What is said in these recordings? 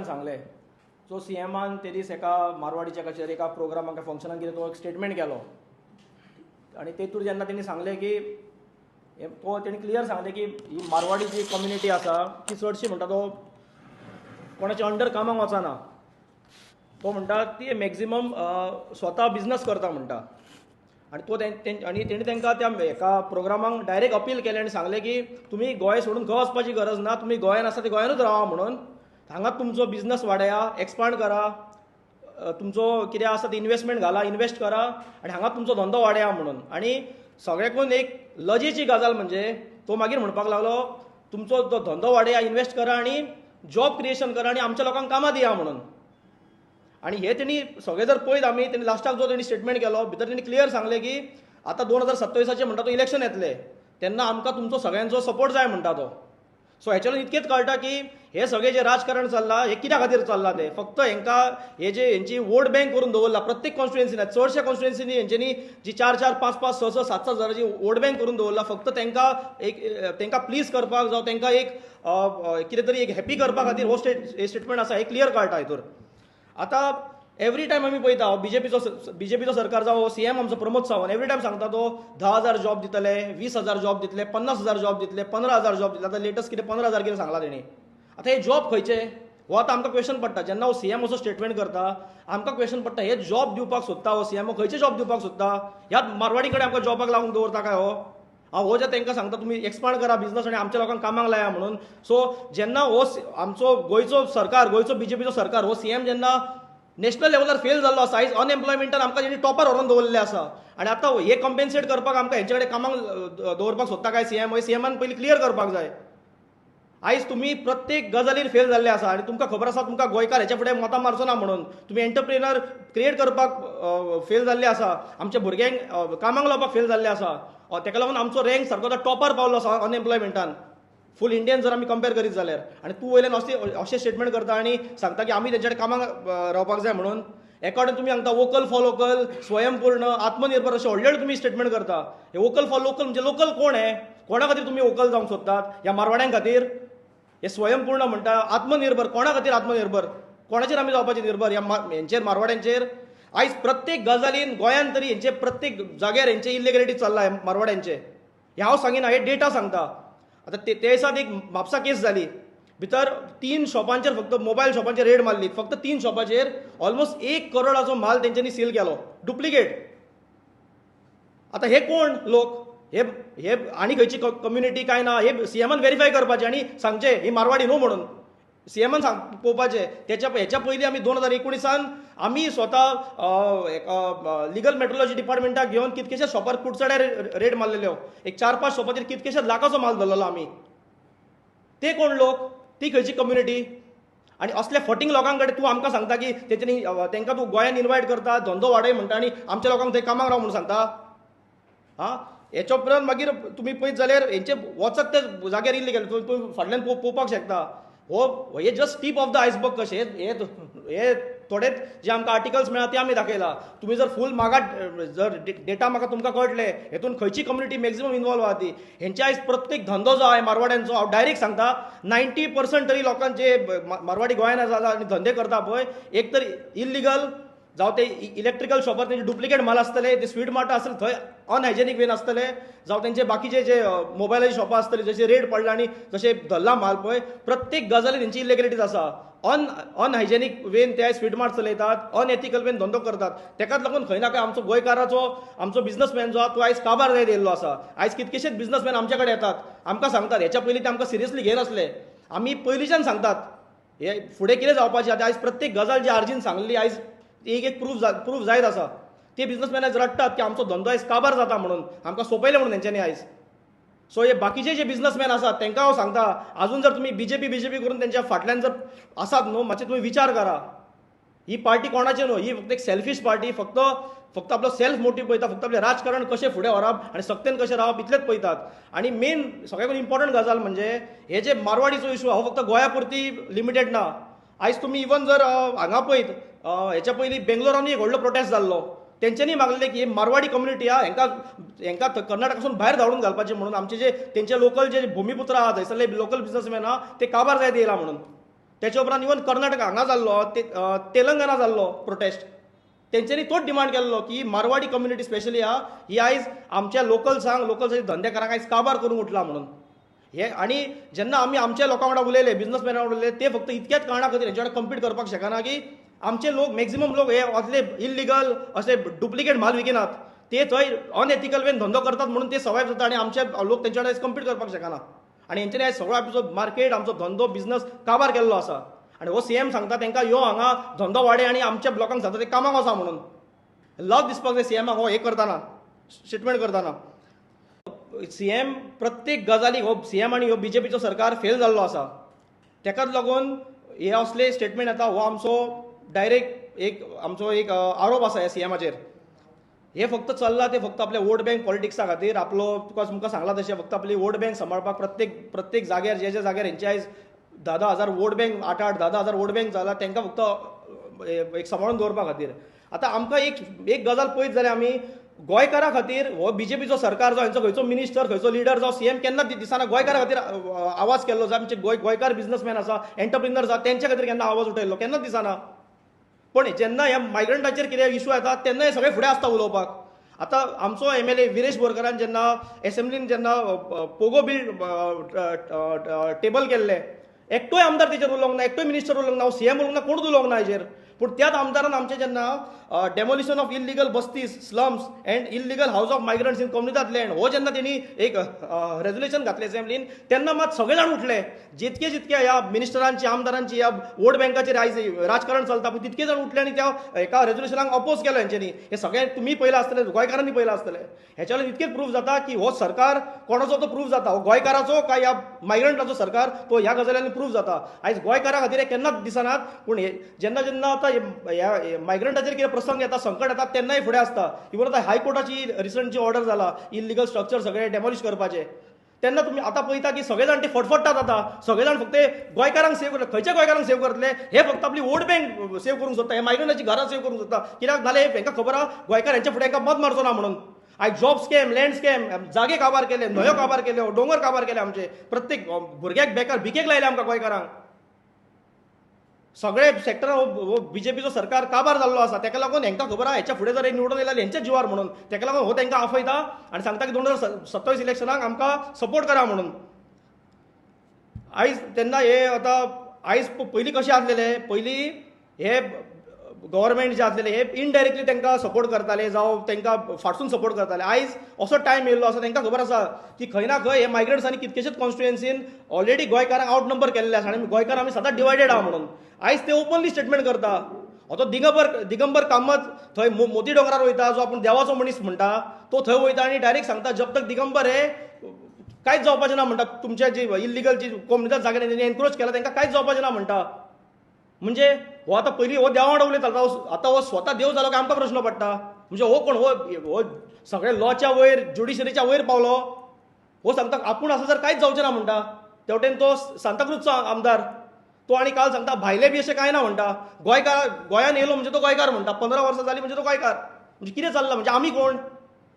सांगलें, सो सीएमान ते दीस एका मारवाडीच्या कचेरी एका प्रोग्रामाक, फंक्शनाक कितें तो एक स्टेटमेंट केलो आनी तेतूर जेन्ना तेणी सांगलें की तो तेणी क्लियर सांगलें की ही मारवाडी जी कम्युनिटी आसा ती चडशी म्हणटा तो कोणाच्या अंडर कामाक वचना. तो म्हणटा ती मॅक्झिमम स्वता बिजनस करता म्हणटा. आनी तो आनी तेणी तांकां त्या एका प्रोग्रामाक डायरेक्ट अपील केलें आनी सांगलें की तुमी गोंय सोडून खंय वचपाची गरज ना, तुमी गोंयान आसा ते गोंयानूच रावा म्हणून, हांगा तुमचो बिजनस वाडया, एक्सपांड करा, तुमचो कितें आसा ते इन्वेस्टमेंट घाला, इन्वेस्ट करा आनी हांगा तुमचो धंदो वाडया म्हणून. आनी सगळ्याकून एक लजेची गजाल म्हणजे तो मागीर म्हणपाक लागलो तुमचो तो धंदो वाडया, इन्वेस्ट करा आनी जॉब क्रिएशन करा आनी आमच्या लोकांक कामां दिया म्हणून. आनी हे तेणी सगळें जर पळयत आमी, तेणी लास्टाक जो तेणी स्टेटमेंट केलो भितर तेणी क्लियर सांगलें की आतां 2027 म्हणटा तो इलेक्शन येतलें तेन्ना आमकां तुमचो सगळ्यांचो सपोर्ट जाय म्हणटा तो. सो हेच्यान इतकेंच कळटा की हे सगळें जें राजकारण चल्लां हें कित्या खातीर चल्लां, तें फक्त हेंकां हे जे हेंची वोट बँक करून दवरला प्रत्येक कॉन्स्टिट्युएन्सीन, चडश्या कॉन्स्टिट्युएन्सीनी हेंच्यांनी जी 4 4 5 5 6 6 7 7 हजाराची वोट बँक करून दवरला फक्त तांकां एक तांकां प्लीज करपाक जावं तांकां एक कितें तरी एक हॅपी करपा खातीर हो स्टेटमेंट आसा हें क्लियर कळटा हितूर. आतां एवरी टायम आमी पळयता बीजेपीचो सरकार जावं सीएम आमचो प्रमोद सावंत एवरी टायम सांगता तो 10,000 जॉब दितले, 20,000 जॉब दितले, 50,000 जॉब दितले, 15,000 जॉब दितले. आतां लेटस्ट कितें 15,000 कितें सांगला तेणी. आतां हे जॉब खंयचे हो आतां आमकां क्वेश्चन पडटा. जेन्ना हो सीएम असो स्टेटमेंट करता आमकां क्वेश्चन पडटा, हे जॉब दिवपाक सोदता हो सीएम, खंयचे जॉब दिवपाक सोदता? ह्या मारवाडी कडेन आमकां जॉबाक लावन दवरता काय हो? हांव हो जे तांकां सांगता तुमी एक्सपांड करा बिजनस आनी आमच्या लोकांक कामाक लाया म्हणून. सो जेन्ना हो आमचो गोंयचो सरकार, गोंयचो बीजेपीचो सरकार, हो सीएम जेन्ना नॅशनल लेवलार फेल जाल्लो आसा, आयज अनएम्प्लॉयमेंटान आमकां तेणी टॉपार व्हरोन दवरलें आसा आनी आतां हे कॉम्पेन्सेट करपाक आमकां हेंचे कडेन कामाक दवरपाक सोदता काय सीएम? सीएमान पयलीं क्लियर करपाक जाय. आयज तुमी प्रत्येक गजालीर फेल जाल्ले आसा आनी तुमकां खबर आसा तुमकां गोंयकार हेच्या फुडें मतां मारचो ना म्हणून. तुमी एंटरप्रेनर क्रिएट करपाक फेल जाल्ले आसा, आमच्या भुरग्यांक कामाक लावपाक फेल जाल्ले आसा. तेका लागून आमचो रँक सारको आतां टॉपार पावलो आसा अनएम्प्लॉयमेंटान, फूल इंडियन जर आमी कंपेर करीत जाल्यार. आनी तूं वयल्यान अशें स्टेटमेंट करता आनी सांगता की आमी तेंच्या कडेन कामाक रावपाक जाय म्हणून. एका कडेन तुमी सांगता वोकल फॉर लोकल, स्वयंपूर्ण, आत्मनिर्भर अशें व्हडले तुमी स्टेटमेंट करता. हे वोकल फॉर लोकल म्हणजे लोकल कोण हे? कोणा खातीर तुमी वोकल जावंक सोदतात? ह्या मारवाड्यां खातीर? हे स्वयंपूर्ण म्हणटा, आत्मनिर्भर, कोणा खातीर आत्मनिर्भर? कोणाचेर आमी जावपाचेर निर्भर? ह्या हेंचेर, मारवाड्यांचेर? आयज प्रत्येक गजालीन गोंयान तरी हेंचे प्रत्येक जाग्यार हेंचे इलिगलिटी चल्ला मारवाड्यांचे. हें हांव सांगिना, हे डेटा सांगता. आतां ते दिसात एक म्हापसा केस जाली, भितर 3 शॉपांचेर फक्त मोबायल शॉपांचेर रेड मारली, फक्त 3 शॉपाचेर ऑलमोस्ट 1 करोडाचो माल तेंच्यांनी सील केलो, डुप्लिकेट. आतां हे कोण लोक? हे हे आनी खंयची कम्युनिटी काय ना, हे सीएमान वेरीफाय करपाचें आनी सांगचें ही मारवाडी न्हू म्हणून सीएमान सांग पळोवपाचें. तेच्या हेच्या पयलीं आमी 2019 आमी स्वता लिगल मेट्रोलॉजी डिपार्टमेंटाक घेवन कितकेशे शॉपार कुडचड्यार रेड मारलेल्यो, एक 4-5 शॉपाचेर कितकेशे लाखाचो माल धरलेलो आमी. ते कोण लोक? ती खंयची कम्युनिटी? आनी असल्या फटींग लोकां कडेन तूं आमकां सांगता की तेंच्यांनी तांकां तूं गोंयान इनवायट करता, धंदो वाडय म्हणटा आनी आमच्या लोकांक थंय कामाक राव म्हणून सांगता. आं, हेच्या उपरांत मागीर तुमी पळयत जाल्यार हेंचे वचत ते जाग्यार इल्ले तुमी फाटल्यान पळोवपाक शकता. हो हे just tip of the iceberg कशें हे हे थोडेच जे आमकां आर्टिकल्स मेळ्ळा ते आमी दाखयला. तुमी जर फूल मागात जर डेटा म्हाका तुमकां कळटलें हेतून खंयची कम्युनिटी मॅक्झिमम इनवॉल्व आहा ती. हेंचे आयज प्रत्येक धंदो जो आहा मारवाड्यांचो, हांव डायरेक्ट सांगता 90% तरी लोकांचे मारवाडी गोंयान आसा आनी धंदे करता पळय, एक तर इल्लिगल जावं ते इलेक्ट्रिकल शॉपार तेंचे डुप्लिकेट माल आसतले, ते स्वीट मार्ट आसतले थंय अनहायजेनीक वेन आसतले, जावं तेंचे बाकीचे जे मोबायलाचे शॉपां आसतली जशे रेट पडला आनी जशे धरला माल पळय, प्रत्येक गजाली तेंची इलिगलिटीज आसा. अनहायजेनीक वेन ते स्वीट मार्ट चलयतात, अनएथिकल वेन धंदो करतात. तेकाच लागून खंय ना खंय आमचो गोंयकाराचो, आमचो बिजनसमॅन जो आहा तो आयज काबार जायत येयल्लो आसा. आयज कितकेशेच बिजनसमॅन आमचे कडेन येतात, आमकां सांगतात. हेच्या पयलीं ते आमकां सिरियसली घेयनासले, आमी पयलींच्यान सांगतात हे फुडें कितें जावपाचें. आतां आयज प्रत्येक गजाल जी आर्जीन सांगली आयज एक एक प्रूफ जायत आसा. ते बिजनसमॅन आयज रडटात की आमचो धंदो आयज काबार जाता म्हणून, आमकां सोंपयलें म्हणून तेंच्यांनी आयज. सो हे बाकीचे जे बिजनसमॅन आसात तांकां हांव सांगता, आजून जर तुमी बीजेपी बीजेपी करून तेंच्या फाटल्यान जर आसात न्हू, मातशें तुमी विचार करा. ही पार्टी कोणाची न्हू, ही फक्त एक सेल्फीश पार्टी, फक्त फक्त आपलो सेल्फ मोटीव पळयता, फक्त आपलें राजकारण कशें फुडें व्हरप आनी सक्तेन कशें रावप इतलेंच पळयतात. आनी मेन सगळ्याकून इम्पॉर्टंट गजाल म्हणजे हे जे मारवाडीचो इशू हो फक्त गोंया पुरती लिमिटेड ना. आयज तुमी इवन जर हांगा पळयत, हेच्या पयलीं बेंगलोरानूय एक व्हडलो प्रोटेस्ट जाल्लो, तेंच्यांनी मागलें की मारवाडी कम्युनिटी आहा हेंकां हेंकां कर्नाटकासून भायर धाडून घालपाचें म्हणून, आमचे जे तेंचे लोकल जे भुमिपुत्र आहा थंयसरले लोकल बिजनसमॅन आहा ते काबार जायत येयला म्हणून. तेच्या उपरांत इवन कर्नाटक हांगा जाल्लो, तेलंगना जाल्लो प्रोटेस्ट, तेंच्यांनी तोच डिमांड केल्लो की मारवाडी कम्युनिटी स्पेशली आहा ही आयज आमच्या लोकल्सांक, लोकल्साचे धंदेकारांक आयज काबार करूंक उठला म्हणून. हे आनी जेन्ना आमी आमच्या लोकां वांगडा उलयले, बिजनसमॅना वांगडा उलयले, ते फक्त इतक्याच कारणा खातीर हेंच्या वांगडा कंपीट करपाक शकना की आमचे लोक, मॅक्झिमम लोक हे असले इल्लिगल असे डुप्लिकेट म्हाल विकिनात, ते थंय अनएथिकल वेन धंदो करतात म्हणून ते सर्वायव जाता आनी आमचे लोक तेंच्या वांगडा कंपीट करपाक शकना. आनी हेंच्यांनी आयज सगळो आमचो मार्केट, आमचो धंदो, बिजनस काबार केल्लो आसा. आनी हो सीएम सांगता तांकां यो हांगा धंदो वाडय आनी आमच्या लोकांक सांगता ते कामाक वचा म्हणून. लज दिसपाक जाय सीएमाक हो हे करतना, स्टेटमेंट करतना. सीएम प्रत्येक गजालीक हो सीएम आनी हो बीजेपीचो सरकार फेल जाल्लो आसा, तेकाच लागून हे असले स्टेटमेंट येता. हो आमचो डायरेक्ट एक आमचो एक आरोप आसा ह्या सीएमाचेर. हे फक्त चल्ला ते फक्त आपले वोट बँक पॉलिटिक्सा खातीर, आपलो तुका तुमकां सांगला तशें फक्त आपली वोट बँक सांबाळपाक प्रत्येक प्रत्येक जाग्यार जे जे जाग्यार हेंचे आयज 10-10 हजार वोट बँक, 8-8, 10-10 हजार वोट बँक जाला, तांकां फक्त एक सांबाळून दवरपा खातीर. आतां आमकां एक एक गजाल पळयत जाल्यार आमी गोंयकारां खातीर हो बीजेपीचो सरकार जावं हेंचो खंयचो मिनिस्टर, खंयचो लिडर जावं सीएम केन्ना दिसाना गोंयकारां खातीर आवाज केल्लो, जावं आमचे गोंयकार बिजनसमॅन आसा, एंटरप्रिनर्स आसा, तेंच्या खातीर केन्ना आवाज उठयल्लो केन्नाच दिसना. पण जेन्ना ह्या मायग्रंटाचेर कितें इशू येता तेन्ना हे सगळे फुडें आसता उलोवपाक. आतां आमचो एमएलए विरेश बोरकारान जेन्ना एसेंब्लीन जेन्ना पोगो बील टेबल केल्लें, एकटोय आमदार तेचेर उलोवंक ना, एकटोय मिनिस्टर उलोवंक ना, सीएम उलोवंक ना, कोणूच उलोवंक ना हेजेर. पूण त्याच आमदारान आमचे जेन्ना demolition of illegal bastis, slums and illegal house of migrants in Comunidade land हो जेन्ना तेणी एक रेजोल्युशन घातलें एसेंब्लीन, तेन्ना मात सगळे जाण उठले. जितके जितके ह्या मिनिस्टरांची, आमदारांची ह्या वोट बँकाचेर आयज राजकारण चलता पळय, तितके जाण उठले आनी त्या एका रेजोल्युशनाक अपोज केलो हेंच्यांनी. हे सगळें तुमी पळयलां आसतलें, गोंयकारांनी पळयलां आसतलें. हेच्या वयल्यान इतकें प्रूफ जाता की हो सरकार कोणाचो तो प्रूफ जाता, हो गोंयकाराचो काय ह्या मायग्रंटाचो सरकार तो ह्या गजालींनी प्रूफ जाता. आयज गोंयकारां खातीर हे केन्नाच दिसनात, पूण हे जेन्ना जेन्ना आतां ह्या मायग्रंटाचेर कितें प्रसंग येता, संकट येता, तेन्नाय फुडें आसता. इवन आतां हायकोर्टाची रिसंट जी ऑर्डर जाला इल्लिगल स्ट्रक्चर सगळे डेमोलिश करपाचे, तेन्ना तुमी आतां पळयता की सगळे जाण ते फटफट्टात. आतां सगळे जाण फक्त गोंयकारांक सेव करतले, खंयच्या गोंयकारांक सेव करतले? हे फक्त आपली वोट बँक सेव करूंक सोदता, हे मायग्रंटाची घरां सेव करूंक सोदता. कित्याक नाल्यार हेंकां खबर आहा गोंयकार हेंच्या फुडें हेंकां मत मारचो ना म्हणून. आयज जॉब स्कॅम, लँड स्कॅम, जागे काबार केले, न्हंयो काबार केल्यो, दोंगर काबार केले, आमचे प्रत्येक भुरग्याक बेकार भिकेक लायले आमकां गोंयकारांक. सगळे सेक्टरान हो बीजेपीचो सरकार काबार जाल्लो आसा. तेका लागून हेंकां खबर आहा हेच्या फुडें जर हे निवडून येयले हेंच्या जिवार म्हणून, तेका लागून हो तेंकां आफयता आनी सांगता की 2027 इलेक्शनाक आमकां सपोर्ट करा म्हणून. आयज तेन्ना हे आतां आयज पयलीं कशें आसलेले, पयलीं हे गव्हर्मेंट जे आसलेले हे इनडायरेक्टली तांकां सपोर्ट करताले जावं तांकां फाटसून सपोर्ट करताले. आयज असो टायम येयल्लो आसा, तांकां खबर आसा की खंय ना खंय हे मायग्रंट्सांनी कितकेशेच कॉन्स्टिट्युएन्सीन ऑलरेडी गोंयकारांक आवट नंबर केल्ले आसा आनी गोंयकार आमी सदांच डिवायडेड आहा म्हणून. आयज ते ओपनली स्टेटमेंट करता. आतां दिगंबर दिगंबर कामत थंय मोती दोंगरार वयता, जो आपूण देवाचो मनीस म्हणटा तो थंय वयता आनी डायरेक्ट सांगता जब तक दिगंबर है कांयच जावपाचें ना म्हणटा. तुमच्या जी इल्लिगल जी कोमुनिदाद जाग्यार तेणी एनक्रोच केला तांकां कांयच जावपाचें ना म्हणटा. म्हणजे हो आतां पयलीं हो देवा वांगडा उलयता, आतां हो स्वता देव जालो काय आमकां प्रश्न पडटा. म्हणजे हो कोण? हो हो सगळे लॉच्या वयर, ज्युडिशरीच्या वयर पावलो. हो सांगता आपूण आसा जर कांयच जावचें ना म्हणटा. तेवटेन तो सांताक्रूजचो आमदार तो आनी काल सांगता भायले बी अशें कांय ना म्हणटा, गोंयकार गोंयान येयलो म्हणजे तो गोंयकार म्हणटा, 15 वर्सां जालीं म्हणजे तो गोंयकार. म्हणजे कितें चल्लां? म्हणजे आमी कोण?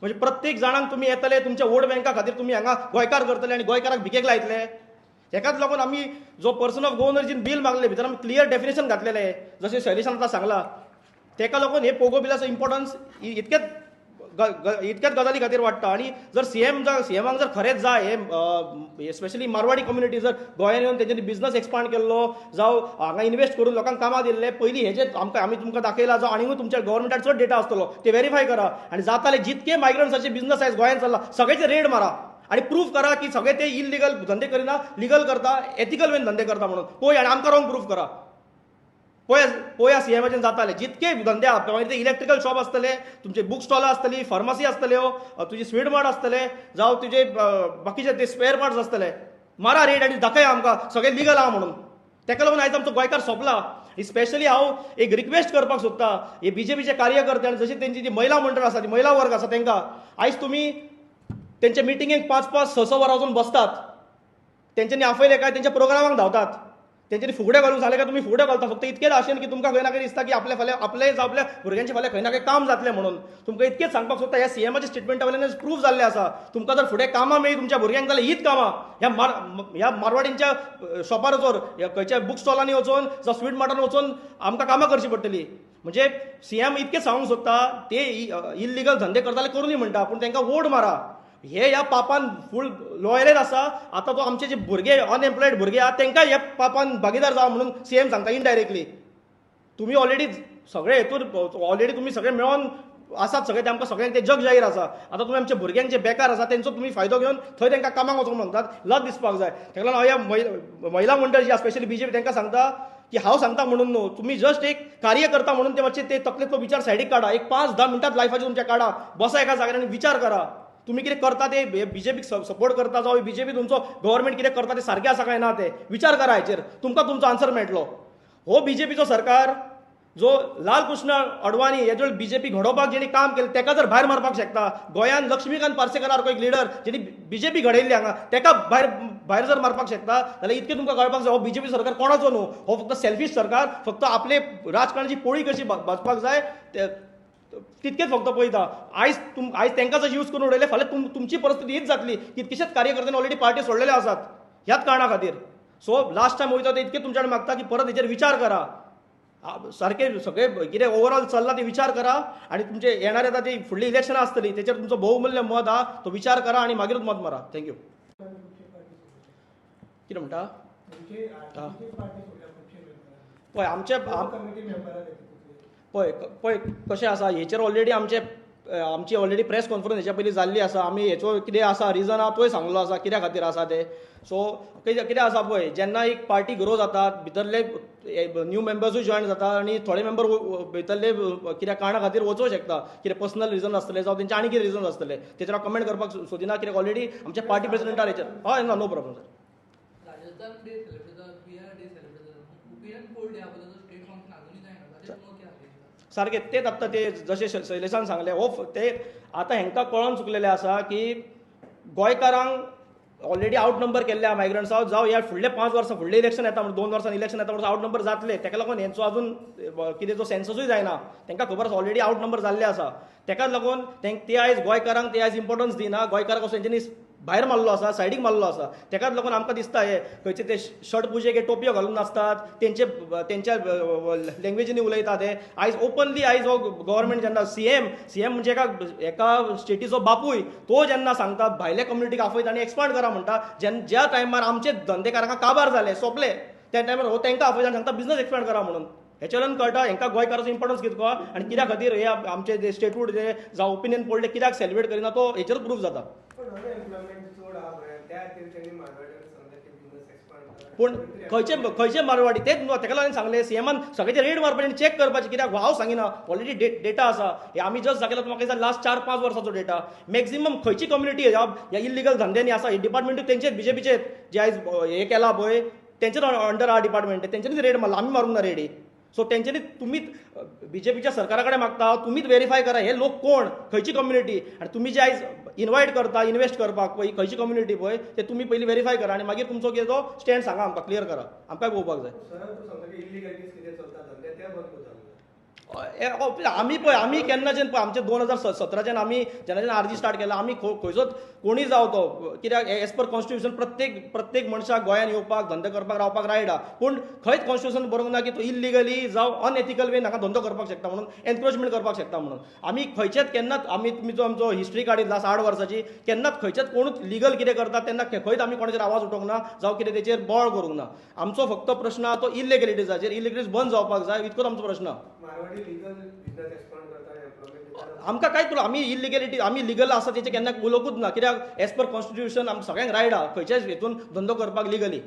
म्हणजे प्रत्येक जाणांक तुमी येतले तुमच्या वोट बँका खातीर तुमी हांगा गोंयकार करतले आनी गोंयकाराक भिकेक लायतले. हेकाच लागून आमी जो person of Goan origin bill मागले, भितर आमी क्लियर डेफिनेशन घातलेलें जशें शैलेशान आतां सांगलां, तेका लागून हे पोगो बिलाचो इम्पोर्टन्स इतकेच इतक्याच गजाली खातीर वाडटा. आनी जर सीएम जर सीएमाक जर खरेंच जाय हे स्पेशली मारवाडी कम्युनिटी जर गोंयान येवन तेंच्यांनी बिजनस एक्सपांड केल्लो जावं हांगा इन्वेस्ट करून लोकांक कामां दिल्ले, पयलीं हेजे आमकां आमी तुमकां दाखयलां जावं आनीकूय तुमच्या गव्हर्मेंटाक चड डेटा आसतलो ते वेरीफाय करा आनी जाताले जितके मायग्रंट्साचे बिजनस आयज गोंयान चल्ला सगळ्याचे रेड मारा आनी प्रूफ करा की सगळे ते इलिगल धंदे करिना, लिगल करता, एथिकल वेन धंदे करता म्हणून पळय आनी आमकां रॉंग प्रूफ करा. पळया पळया सीएमाचेर जाताले जितके धंदे आहा, मागीर ते इलेक्ट्रिकल शॉप आसतले, तुमचे बूक स्टॉलां आसतली, फार्मासी आसतल्यो, तुजे स्वीट मार्ट आसतले, जावं तुजे बाकीचे ते स्पेअर पार्ट्स आसतले, मारा रेड आनी दाखया आमकां सगळे लिगल आहा म्हणून. तेका लागून आयज आमचो गोंयकार सोंपला. स्पेशली हांव एक रिक्वेस्ट करपाक सोदता हे बीजेपीचे कार्यकर्ते आनी जशी तेंची जी महिला मंडळ आसा, ती महिला वर्ग आसा, तेंकां आयज तुमी तेंच्या मिटिंगेक 5-5, 6-6 वरां वचून बसतात, तेंच्यांनी आपयले काय तेंच्या प्रोग्रामाक धांवतात. तेंच्यांनी फुगड्यो घालून सांगलें काय तुमी फुगड्यो घालता फक्त इतकेच आशेन की तुमकां खंय ना खंय दिसता की आपल्या फाल्यां आपलें जावं आपल्या भुरग्यांचे फाल्यां खंय ना खंय काम जातलें म्हणून. तुमकां इतकेंच सांगपाक सोदता, ह्या सीएमाच्या स्टेटमेंटा वयल्यान प्रूफ जाल्लें आसा. तुमकां जर फुडें कामां मेळ्ळी तुमच्या भुरग्यांक जाल्यार हीच कामां ह्या मारवाडींच्या शॉपार वचोन, ह्या खंयच्या बूक स्टॉलांनी वचोन जावं स्वीट मार्टान वचोन आमकां कामां करचीं पडटलीं. म्हणजे सीएम इतकें सांगूंक सोदता ते इल्लिगल धंदे करताले करूं म्हणटा, पूण तांकां वोट मारा. हे ह्या पापान फूल लॉयरेर आसा. आतां तो आमचे जे भुरगे अनएम्प्लॉयड भुरगे आहा तांकां ह्या पापान भागीदार जावा म्हणून सीएम सांगता इनडायरेक्टली. तुमी ऑलरेडी सगळे हेतूर ऑलरेडी तुमी सगळे मेळोन आसात सगळे, ते आमकां सगळ्यांक ते जग जाहीर आसा. आतां तुमी आमच्या भुरग्यांक जे बेकार आसा तेंचो तुमी फायदो घेवन थंय तांकां कामाक वचूंक म्हणटात, लज दिसपाक जाय. ताका लागून हांव ह्या महिला मंडळ जी आसा स्पेशली बीजेपी तांकां सांगता की हांव सांगता म्हणून न्हू, तुमी जस्ट एक कार्य करता म्हणून ते मातशे ते तकलेंतलो विचार सायडीक काडा. एक 5-10 मिनटां लायफाचे तुमच्या काडा, बसा एका जाग्यार आनी विचार करा तुमी कितें करता ते बीजेपीक सपोर्ट करता जावं बीजेपी तुमचो गव्हर्मेंट कितें करता ते सारकें आसा काय ना ते विचार करा. हेचेर तुमकां तुमचो आन्सर मेळटलो. हो बीजेपीचो सरकार जो लालकृष्ण अडवाणी हे जो बीजेपी घडोवपाक जेणी काम केलें तेका जर भायर मारपाक शकता, गोंयांत लक्ष्मीकांत पार्सेकर सारको एक लिडर जेणी बीजेपी घडयल्ली हांगा तेका भायर भायर जर मारपाक शकता जाल्यार इतकें तुमकां कळपाक जाय हो बीजेपी सरकार कोणाचो न्हू, हो फक्त सेल्फीश सरकार, फक्त आपले राजकारणाची पोळी कशी भाजपाक जाय तितकेच फक्त पळयता. आयज आयज तांकां जर यूज करून उडयले फाल्यां तुमची परिस्थिती हीच जातली. कितकेशेच कार्यकर्त्यांनी ऑलरेडी पार्टी सोडलेले आसात ह्याच कारणा खातीर. सो लास्ट टायम वयता ते इतकें तुमच्या कडेन मागता की परत हेचेर विचार करा, सारकें सगळें कितें ओवरऑल चल्लां तें विचार करा आनी तुमचे येणारे आतां ती फुडली इलेक्शनां आसतली तेचेर तुमचो बहुमूल्य मत आहा तो विचार करा आनी मागीरूच मत मारा. Thank you. कितें म्हणटा? पळय आमचे पळय पळय कशें आसा हेचेर ऑलरेडी आमचे आमची ऑलरेडी प्रेस कॉन्फरन्स हेच्या पयलीं जाल्ली आसा. आमी हेचो कितें आसा रिजन आहा तोय सांगलो आसा कित्या खातीर आसा तें. सो कितें आसा पळय जेन्ना एक पार्टी ग्रो जाता भितरले न्यू मेंबर्सूय जॉयन जाता आनी थोडे मेंबर भितरले कित्या कारणा खातीर वचूंक शकता, कितें पर्सनल रिजन आसतले जावं तेंचे आनी कितें रिजन आसतले तेचेर हांव कमेंट करपाक सोदिना कित्याक ऑलरेडी आमच्या पार्टी प्रेसिडेंटार हेचेर. हय ना, नो प्रॉब्लम सर. सारकें तेच आत्तां ते जशें शैलेशान सांगलें हो ते आतां हेंकां कळोन चुकलेलें आसा की गोंयकारांक ऑलरेडी आवट नंबर केल्ले आहा मायग्रंट्सां, जावं ह्या फुडले 5 वर्सां फुडलें इलेक्शन येता म्हणून 2 वर्सां इलेक्शन येता म्हणून आवट नंबर जातले. तेका लागून हेंचो अजून कितें जो सेन्ससूय जायना, तांकां खबर आसा ऑलरेडी आवट नंबर जाल्ले आसा. तेकाच लागून ते आयज गोंयकारांक ते आयज इम्पोर्टन्स दिना, गोंयकारांक असो तेंच्यांनी भायर मारलो आसा, सायडीक मारलो आसा. तेकाच लागून आमकां दिसता हे खंयचे ते शर्ट पुजेक टोपयो घालून नाचतात, तेंच्या लँग्वेजीनी उलयतात. हे आयज ओपनली आयज हो गव्हर्मेंट जेन्ना सीएम म्हणजे एका स्टेटीचो बापूय तो जेन्ना सांगता भायल्या कम्युनिटीक आफयता आनी एक्सपांड करा म्हणटा, जेन्ना ज्या टायमार आमचे धंदेकारांक काबार जाले सोंपले त्या टायमार हो तांकां आफयता आनी सांगता बिजनस एक्सपांड करा म्हणून. हेच्या वयल्यान कळटा हेंकां गोंयकाराचो इम्पोर्टन्स कितको आनी कित्या खातीर हे आमचे जे स्टेटहूड जे जावं ओपिनियन पोल ते कित्याक सेलिब्रेट करिना तो हेचेर प्रूफ जाता. पूण खंयचे खंयचे मारवाडी तेच न्हू तेका लागून सांगलें सीएमान सगळ्याचे रेड मारपाचें आनी चॅक करपाचें कित्याक हांव सांगिना ऑलरेडी डेटा आसा. हे आमी जस्ट दाखयला म्हाका दिसता लास्ट 4-5 वर्सांचो डेटा. मॅक्झिमम खंयची कम्युनिटी ह्या इल्लिगल धंद्यांनी आसा हे डिपार्टमेंटूय तेंचेच बीजेपीचेच जे आयज हे केला पळय तेंचेच अंडर आहा डिपार्टमेंट, तेंच्यांनीच रेड मारला, आमी मारूंक ना रेडी. सो तेंच्यांनी तुमीच बीजेपीच्या सरकारा कडेन मागता तुमीच वेरीफाय करा हे लोक कोण, खंयची कम्युनिटी आनी तुमी जे आयज इनवायट करता इन्वेस्ट करपाक पळय खंयची कम्युनिटी पळय ते तुमी पयलीं वेरीफाय करा आनी मागीर तुमचो कितें तो स्टँड सांगा आमकां, क्लियर करा, आमकांय पळोवपाक जाय. आमी पळय आमी केन्नाच्यान पळय आमचे 2017च्यान आमी जेन्नाच्यान आरजी स्टार्ट केला आमी खंयचोच कोणूय जावं तो कित्याक एज पर कॉन्स्टिट्युशन प्रत्येक मनशाक गोंयांत येवपाक धंदो करपाक रावपाक रायट आहा, पूण खंयच कॉन्स्टिट्युशन बरोवंक ना की तो इल्लिगली जावं अनएथिकल वेन हांगा धंदो करपाक शकता म्हणून, एनक्रोचमेंट करपाक शकता म्हणून. आमी खंयचेच केन्नाच आमी तुमी जो आमचो हिस्ट्री काडीत लास्ट 8 वर्सांची केन्नाच खंयचेच कोणूच लिगल कितें करता तेन्ना खंयच आमी कोणाचेर आवाज उठोवंक ना जावं कितें तेचेर बोळ करूंक ना. आमचो फक्त प्रश्न आहा तो इल्लिगलिटीजाचेर, इल्लिगलिटीज बंद जावपाक जाय इतकोच आमचो प्रश्न. आमकां कांयच तुला आमी इल्लिगलिटी आमी लिगल आसा तेचेर केन्ना उलोवंकूच ना कित्याक एज पर कॉन्स्टिट्युशन आमकां सगळ्यांक रायट आहा खंयच्याच हेतून धंदो करपाक लिगली.